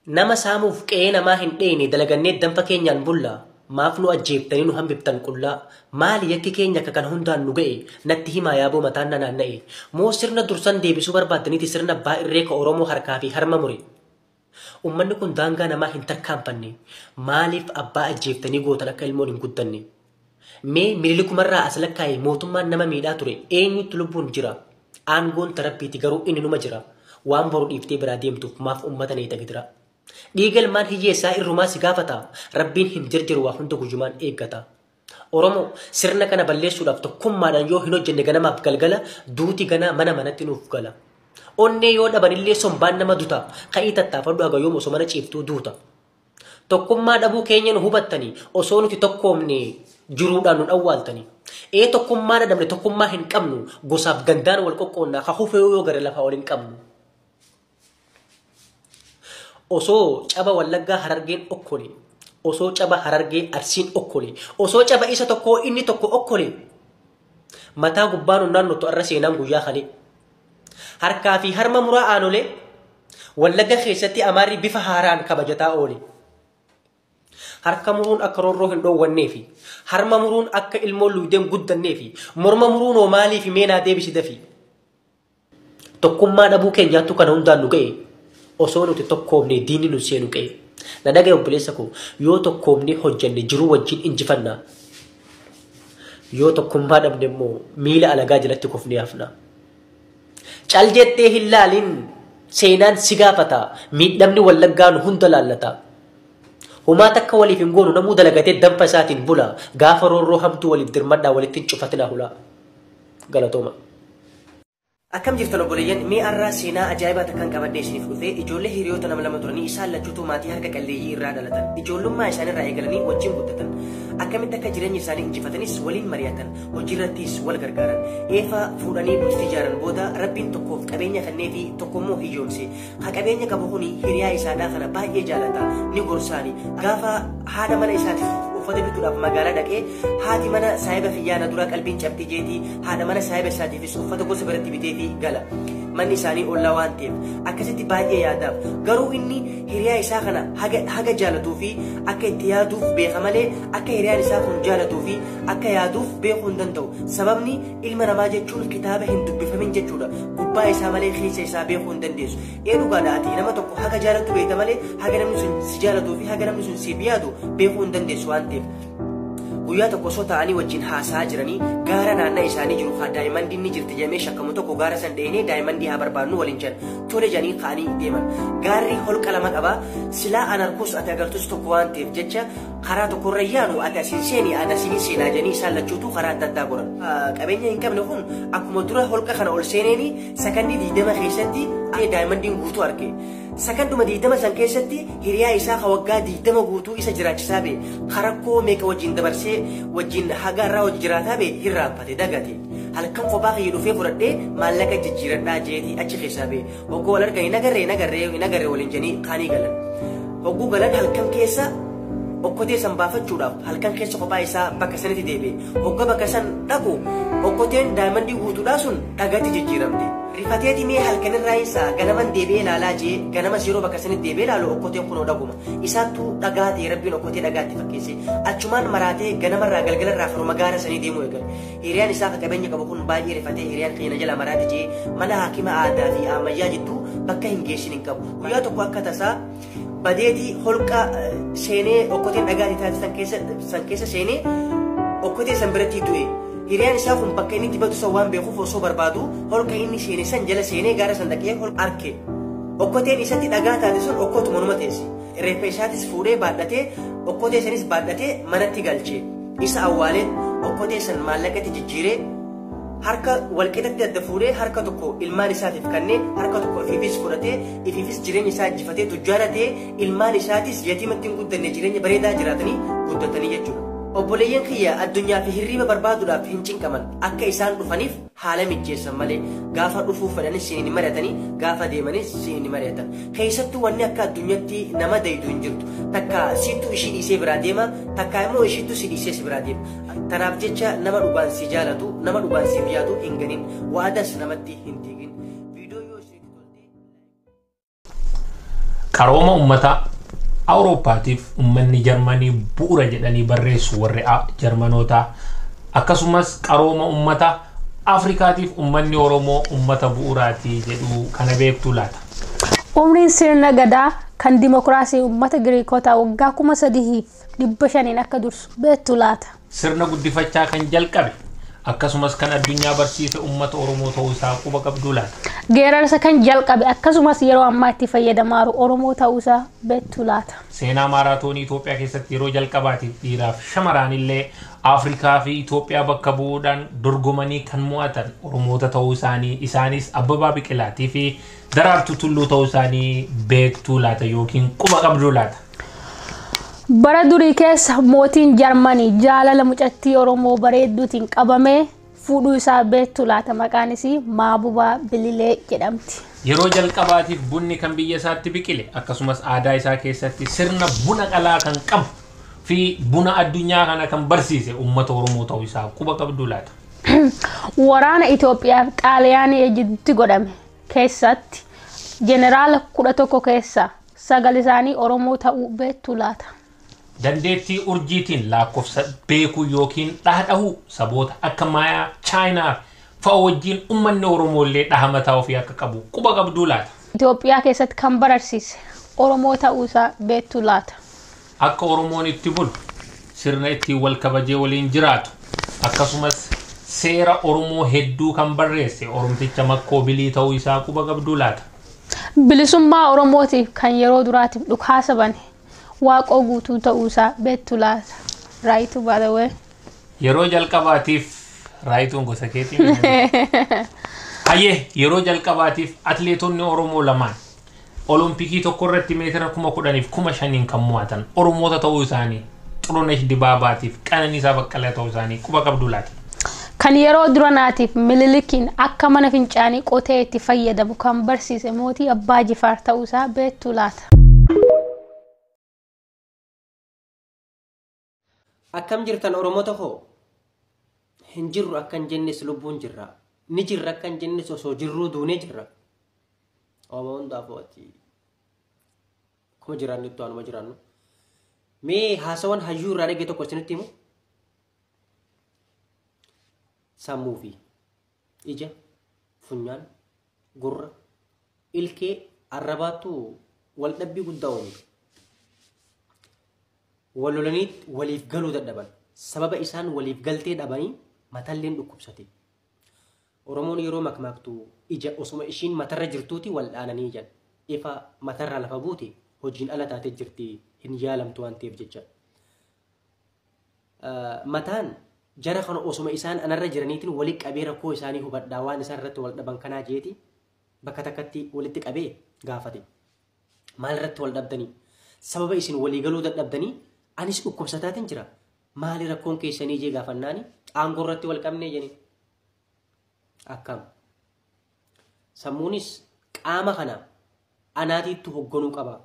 Nama saamuuf qe'ee namaa hin dheeyne dalagannee danfa keenyaan bulla. Maaf nu ajjeeftanii nu hambiftan qullaa? Maali yakki keenya akka kana hundaan nu ga'e? Natti himaa yaaboo mataan na naanna'e. Moo sirna dursan deebisuu barbaaddaniiti sirna abbaa irree ka Oromoo harkaa fi harma mure? Ummanni kun daangaa namaa hin tarkaanfanne. Maaliif abbaa ajjeeftanii gootan akka ilmoon hin guddanne? Mee Minilikumarraa as lakkaa'e mootummaan nama miidhaa ture eenyutti lubbuun jira? Aangoon ta Rabbiiti garuu inni numa jira. Waan boru dhiiftee biraa deemtuuf maaf ummata neeyxa gidira? Dhiiga ilmaan hiyyeessaa irrumaa si gaafata. Rabbiin hin jirjiru waa hunda guyyumaan eeggata. Oromoo sirna kana balleessuudhaaf tokkummaadhaan yoo hin hojjenne ganamaaf galgala duuti ganaa mana manatti nuuf gala. Onnee yoo dhabanillee sombaan nama duta. Ka'ii tattaafadhu haga yoom osoo mana ciiftuu duuta. Tokkummaa dhabuu keenya nu hubattani osoo nuti tokkoomne jiruudhaan nun awwaaltani. Ee tokkummaa dhadhabne tokkummaa hin qabnu gosaaf gandaan wal qoqqoonnaa ka kufee yoo gara lafaa ol hin qabnu. Osoo caba Wallaggaa Harargeen okkole. Osoo caba Harargee Arsiin okkole. Osoo caba isa tokkoo inni tokko okkole. Mataa gubbaa nun naannottu arra seenaan guyyaa kalee. Harkaa fi harma muraa aanolee Wallagga keessatti Amaarri bifa haaraan kabajataa oole. Harka muruun akka roorroo hin dhoowwanneefi, harma muruun akka ilmoon luydee hin guddanneefi, morma muruun hoo maaliifi mee naa deebisi dafi. Tokkummaa dhabuu keenyaattu kana hundaan nu ga'e, osoo nuti tokkoomnee diinni nun seenu qe'e. Na dhaga'i obboleessa koo, yoo tokkoomnee hojjanne jiruu wajjin injifanna. Yoo tokkummaa dhabne immoo miila alagaa jalatti kufnee hafna. Cal jettee hin laalin seenaan si gaafata, miidhamni Wallaggaa nu hunda laallata. Homaa takka waliif hin goonu namuu dalagatee danfa isaatiin bula, gaafa roorroo hamtuu waliif dirmadhaa walitti hin cufatinaa hulaa. Galatooma. Akkam jirtan obboleeyyan mee arraa seenaa ajaa'ibaa takkan qabadhee isiniif dhufe ijoollee hiriyoota nama lama turanii isaan lachuutuu maatii harka qalleeyyii irraa dhalatan ijoollummaa isaanirraa eegalanii wajjin guddatan akkamitti akka jireenya isaanii injifatanis waliin mari'atan hojiirrattis wal gargaaran eefa fuudhanii bultii ijaaran booda rabbiin tokkoof qabeenya kenneefi tokko immoo hiyyoomse ka qabeenya qabu kuni hiriyaa isaadhaa kana baay'ee jaalata ni gorsaani gaafa haadha mana isaatiif uffata bituudhaaf magaalaa dhaqee haati mana saahiba kiyyaa na duraa qalbiin cabxi jeetii haadha mana saahiba isaatiifis uffata gosa biratti biteefii gala. Manni isaanii ollaa waan ta'eef akkasitti baay'ee yaadaaf. Garuu inni hiriyaa isaa kana haga, haga jaalatuu fi akka itti yaaduuf beeka malee akka hiriyaan isaa kun jaalatuu fi akka yaaduuf beekuu hin danda'u. Sababni ilma namaa jechuun kitaaba hin dubbifamin jechuudha. Gubbaa isaa malee keessa isaa beekuu hin dandeessu. Ee dhugaadha ati nama tokko haga jaalattu beekta malee haga namni sun si jaalatuu fi haga namni sun siif yaadu beekuu hin dandeessu waan ta'eef. Guyyaa tokko osoo taa'anii wajjin haasa'aa jiranii gaara naannaa isaanii jiru kaa daayimandiin ni jirti jedhamee shakkamu tokko gaara san dheenee daayimandii haa barbaadnu waliin jedhan. Tole jedhanii ka'anii deeman. Gaarri holqa lama qaba. Silaa an arkus ati agartus tokko waan ta'eef jecha karaa tokkorra yaanu ati asiin seeni ani asiin seenaa jedhanii isaan lachuutu karaa adda addaa goran. Qabeenya hin qabne kun akkuma dura holqa kana ol seeneeni sakandii 20 keessatti daayimandiin guutuu arge. Sakanduma 20 san keessatti hiriyaa isaa ka waggaa 20 guutuu isa jiraachisaa bee, ka rakkoo meeqa wajjin dabarsee wajjin haga har'aa wajji jiraataa bee hirraanfate, dagate. Halkan kophaa kiyya dhufee fudhadhee maallaqa jijjiiradhaa jeetii achi keessaa bee. Hogguu wal argan hin agarree hin agarree hin agarree waliin jedhanii kaanii galan. Hogguu galan halkan keessa okkotee san baafachuudhaaf halkan keessa kophaa isaa bakka sanitti deebi'e. Hogga bakka san dhaqu okkoteen daayimandii guutuudhaa sun dhagatti jijjiiramte. Rifateeti mee halkanirraa isaa ganaman deebi'ee ilaalaa jee ganamas yeroo bakka sanitti deebi'ee ilaalu okkoteen kunoo dhaguma. Isaattuu dhagaa ta'e rabbiin okkotee dhagaatti fakkeesse. Achumaan maraatee ganamarraa galgalarraa karuma gaara sanii deemuu eegale. Hiriyaan isaa ka qabeenya qabu kun baay'ee rifatee hiriyaan kiyya na jalaa maraate jee mana haakima aadaa fi ammayyaa jidduu bakka hin geessin hin qabu. Guyyaa tokko akka tasaa badeeti holqa seenee okkoteen dhagaati taate san keessa seenee okkotee san biratti du'e. Hiriyaan isaa kun bakka inni itti badu san waan beekuuf osoo barbaadu holqa inni seene san jala seenee gaara san dhaqee holqa arke. Okkoteen isatti dhagaa taate sun okkotuma numa teessi. Reeffa isaatis fuudhee baadhatee okkotee sanis baadhatee manatti galche. Isa awwaalee okkotee san maallaqatti jijjiiree harka walqixatti adda fuudhee harka tokko ilmaan isaatiif kennee harka tokko ifiifis fudhatee ifiifis jireenya isaa injifatee tujjaara ta'ee ilmaan isaatis yatiimatti hin guddanne jireenya bareedaa jiraatanii guddatanii jechuudha. Obboleeyyan kiyya addunyaa fi hirriiba barbaaduudhaaf hin cinqaman akka isaan dhufaniif haala mijjeessan malee gaafa dhufuu fedhanis siin hin mari'atanii gaafa deemanis siin hin mari'atan. Keessattuu wanni akka addunyatti nama daydu hin jirtu. Takka siittu ishii dhiisee biraa deema takka immoo ishiittu si dhiisee si biraa deema. Tanaaf jecha nama dhugaan si jaalatu nama dhugaan siif yaadu hin ganin waadas namatti hin diigin. Viidiyoo yoo isinitti tolte. Qarooma uummata Awurooppaatiif uummanni Jarmanii bu'uura jedhanii barreessu warri Jarmanootaa, akkasumas qarooma uummata Afrikaatiif uummanni Oromoo uummata bu'uuraatii jedhu kana beektuu laata? Umriin sirna gadaa kan dimokiraasii uummata Giriikotaa waggaa 3500 akka dursu beektu laata? Sirna guddifachaa kan jalqabe akkasumas kan addunyaa barsiise uummata Oromoo ta'uu isaa quba qabduu laata? Geerarsa kan jalqabe akkasumas yeroo ammaa itti fayyadamaa jiru Oromoo ta'uu isaa beektu laata? Seenaa maaraatoonii Itoophiyaa keessatti yeroo jalqabaatiif dhiiraaf shamaraan illee Afrikaa fi Itoophiyaa bakka bu'uudhaan dorgomanii kan mo'atan Oromoota ta'uu isaanii, isaanis Abbabaa Biqilaatii fi Daraartuu Tulluu ta'uu isaanii beektuu laata yookiin quba qabduu laata? Bara durii keessa mootiin Jarmanii jaalala mucattii Oromoo bareedduutiin qabamee fuudhuu isaa beektu laata? Maqaan isii Maabubaa Bililee jedhamti. Yeroo jalqabaatiif bunni kan biyya isaatti biqile akkasumas aadaa isaa keessatti sirna buna qalaa kan qabu fi buna addunyaa kana kan barsiise uummata Oromoo ta'uu isaa quba qabduu laata? Waraana Itoophiyaa fi Xaaliyaanii gidduutti godhame keessatti jeneraala 11 keessaa 9 isaanii Oromoo ta'uu beektu laata? Dandeettii urjiitiin lakkoofsa beekuu yookiin dhahdahuu saboota akka Maayaa, Chaayinaa fa'a wajjin uummanni Oromoo illee dhaha mataa ofii akka qabu quba qabduu laata? Itoophiyaa keessatti kan bararsiise Oromoo ta'uu isaa beektu laata? Akka Oromoon itti bulu, sirna ittiin wal kabajee waliin jiraatu, akkasumas seera Oromoo hedduu kan barreesse Oromticha Makkoo Bilii ta'uu isaa quba qabduu laata? Bilisummaa Oromootiif kan yeroo duraatiif dhukaasa bane Waaqoo Guutuu ta'uu isaa beektu laata? Raayituu by the way. Yeroo jalqabaatiif raayituun gosa keetiin. Hayyee, yeroo jalqabaatiif atleetonni Oromoo lamaan Olompikii tokko irratti meetira 10,000 fi 5,000 kan mo'atan Oromoota ta'uu isaanii, Xurunesh Dibaabaatiif Qananiisaa Baqqalaa ta'uu isaanii quba qabduu laata? Kan yeroo duranaatiif Minilikiin akka mana fincaanii qotee itti fayyadamu kan barsiise mootii Abbaa Jifaar ta'uu isaa beektu laata? Akkam jirtan Oromoota koo? Hin jirru akkan jennes lubbuun jirra. Ni jirra akkan jennes osoo jirruu duunee jirra. Oromoo hundaafuu ati akkuma jiraannutti waanuma jiraannu. Mee haasawan hayyuu irraa dhagge tokko isinitti himu? Sammuu fi ija, funyaan, gurra, ilkee, arrabaattu wal dhabbii guddaa uume. Wal lolanii waliif galuu dadhaban. Sababa isaan waliif galtee dhabanii matalleen dhukkubsate. Oromoon yeroo makmaaktu ija osuma ishiin matarra jirtuuti wal dhaananii jan. Ifa matarra lafa buute hojiin ala taatee jirti hin yaalamtu waan ta'eef jecha. Mataan jara kana osuma isaan anarra jiraniitiin walitti qabee rakkoo isaanii hubadhaa waan isaan irratti wal dhaban kanaa jeeti bakka takkatti walitti qabee gaafate. Maal irratti wal dhabdanii? Sababa isin walii galuu dadhabdanii anis dhukkubsataatiin jira. Maali rakkoon keessanii jee gaafannaani aangoo irratti wal qabnee jeni. Akkam. Sammuunis qaama kana anaatiitti hogganuu qaba.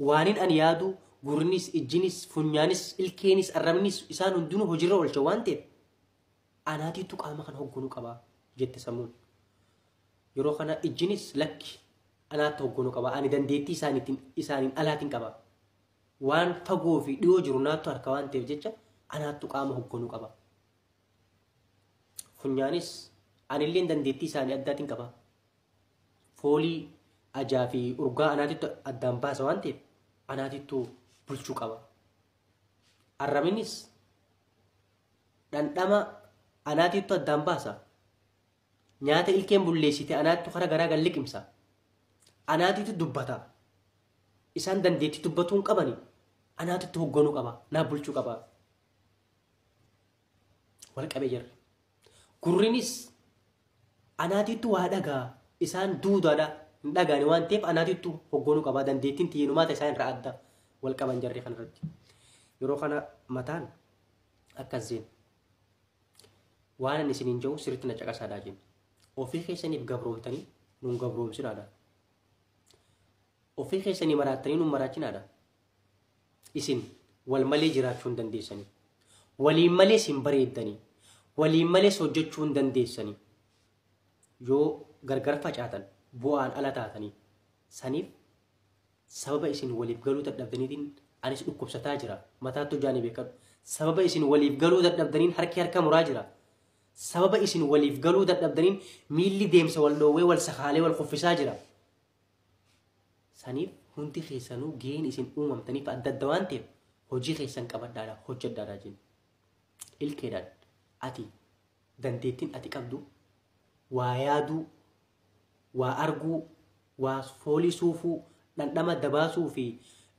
Waanin ani yaadu gurnis, ijjinis, funyaanis, ilkeenis, arrabnis isaan hundinuu hojiirra oolcha waan ta'eef anaatiitu qaama kana hogganuu qaba jette sammuun. Yeroo kana ijjinis lakki anaatti hogganuu qaba. Ani dandeettii isaaniin alaatiin qaba. Waan fagoo fi dhiyoo jiru naattu harka waan ta'eef jecha anaattu qaama hogganuu qaba. Funyaanis anilleen dandeettii isaanii addaatiin qaba. Foolii ajaa fi urgaa anaatittu addaan baasa waan ta'eef anaatittu bulchuu qaba. Arrabinis dhandhama anaatittu addaan baasa. Nyaata ilkeen bulleessite anaattu kara garaa gad liqimsa. Anaatittu dubbata. Isaan dandeettii dubbatuu hin qabani. Anaatittu hogganuu qaba. Naaf bulchuu qaba. Wal qabee jirra. Gurrinis anaatittu waa dhagaa. Isaan duudaadha. Hin dhagaani waan ta'eef anaatittu hogganuu qaba. Dandeettiin xiyyeenumaata isaan irraa adda wal qaban jarri kanarratti. Yeroo kana mataan akkas jeen. Waan ani isiniin jedhu sirriitti na caqasaadhaa jeen. Ofii keessaniif gabroomtanii nuun gabroomsinaadha. Ofii keessanii maraattanii nuun maraachinaadha. Isin wal malee jiraachuu hin dandeessanii. Waliin malees hin bareeddanii. Waliin malees hojjechuu hin dandeessanii. Yoo gargar facaatan bu'aan ala taatanii saniif Sababa isin waliif galuu dadhabdaniitiin anis dhukkubsataa jira. Mataattu jaanii beekadhu. Sababa isin waliif galuu dadhabdaniin harki harka muraa jira. Sababa isin waliif galuu dadhabdaniin miilli deemsa wal dhoowwee wal sakaalee wal kuffisaa jira. Saniif hundi keessanuu gaheen isin uumamtaniif adda adda waan ta'eef hojii keessan qabadhaadha hojjedhaadha jenna. Ilkeedhaan ati dandeettiin ati qabdu waa yaaduu, waa arguu, waa foolii suufuu, dhandhama dabaasuu fi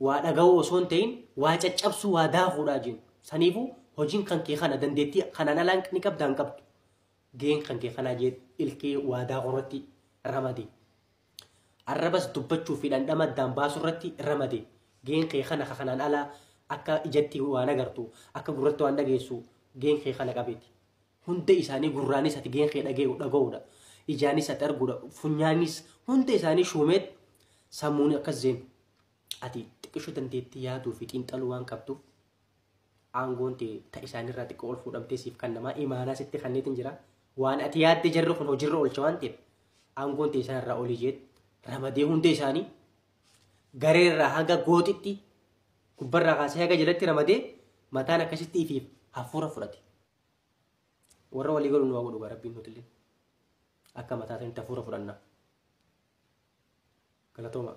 waa dhaga'uu osoo hin ta'in waa caccabsuu, waa daakuudhaa jenna. Saniifuu hojiin kan kee kana dandeettii kanaan alaan ni qabdaa hin qabdu. Gaheen kan kee kanaa jee ilkee waa daakuu irratti ramade. Arrabas dubbachuu fi dhandhama addaan baasuu irratti ramade. Gaheen kee kana kanaan alaa akka ijatti waan agartu, akka gurratti waan dhageessu gaheen kee kana qabeeti. Hunda isaanii gurraanis ati gaheen kee dhaga'uudha. Ijaanis ati arguudha. Funyaanis hunda isaanii shuumeet sammuun akkas zeenu. Ati xiqqishoo dandeettii yaaduu fi xiinxaluu waan qabduuf aangoon ta'e ta isaanirraa xiqqoo ol fuudhamtee siif kan namaa imaanaa sitti kanneetiin jira. Waan ati yaadde jarri kun hojiirra oolcha waan ta'eef aangoon ta'e isaanirraa olii jeet ramadee hunda isaanii gareerraa haga gooxitti gubbarraa kaasee haga jalatti ramadee mataan akkasitti ifiif hafuura fudhate. Warra walii galu nu haa godhu Rabbiin nuti illee akka mataa sanitti hafuura fudhanna. Galatooma.